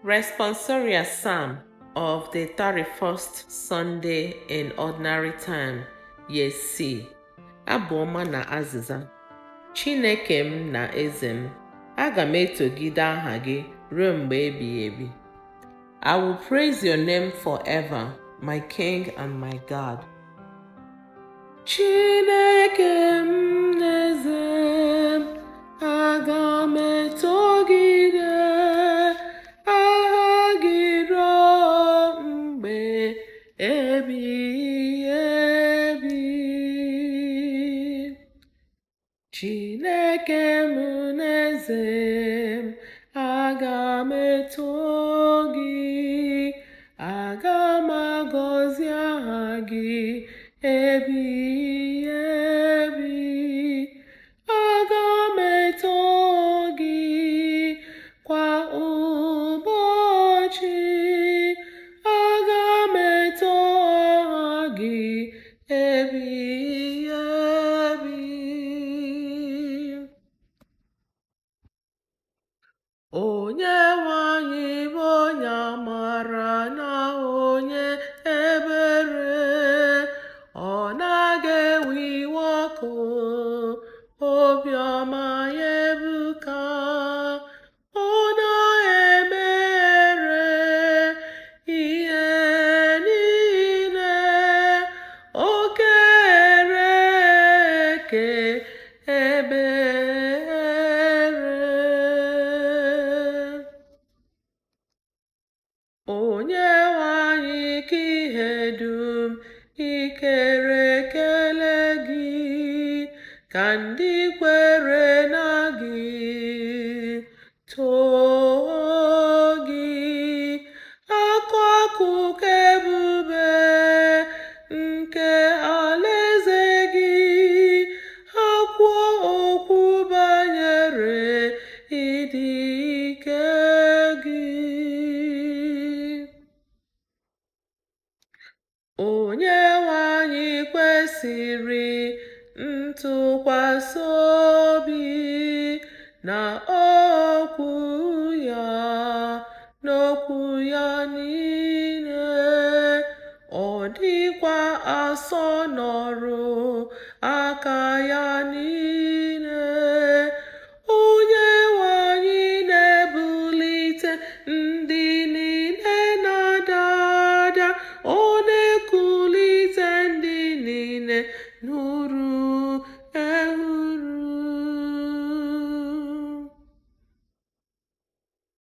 Responsorial Psalm of the 31st Sunday in Ordinary Time, Year C. Abụ ọma na azịza. Chineke m na eze m, aga m etogide aha gị ruo mgbe ebighị ebi. I will praise your name forever, my King and my God. Chineke m na eze m, aga m etogide aha gị ruo mgbe ebighị ebi. Chineke m na eze m, aga m eto gị, aga m agọzi aha gị ebighị ebi. Aga m eto gị kwa ụbọchị, aga m eto aha gị ebighị ebi. Onye nwe anyị bụ onye amara na onye ebere, ọ naghị ewe iwe ọkụ, obiọma ya ebuka, ọ na-emere ihe niile o kere eke ebere. Onye nwe anyị ka ihe dum i kere ekele gị, ka ndị kwere na gị too gị. Akụ akụkọ ebube nke alaeze gị, ha kwuo okwu banyere ịdị ike gị. Onye nwe anyị kwesịrị ntụkwasị obi na okwu ya n'okwu ya niile, ọ dịkwa asọ n'ọrụ.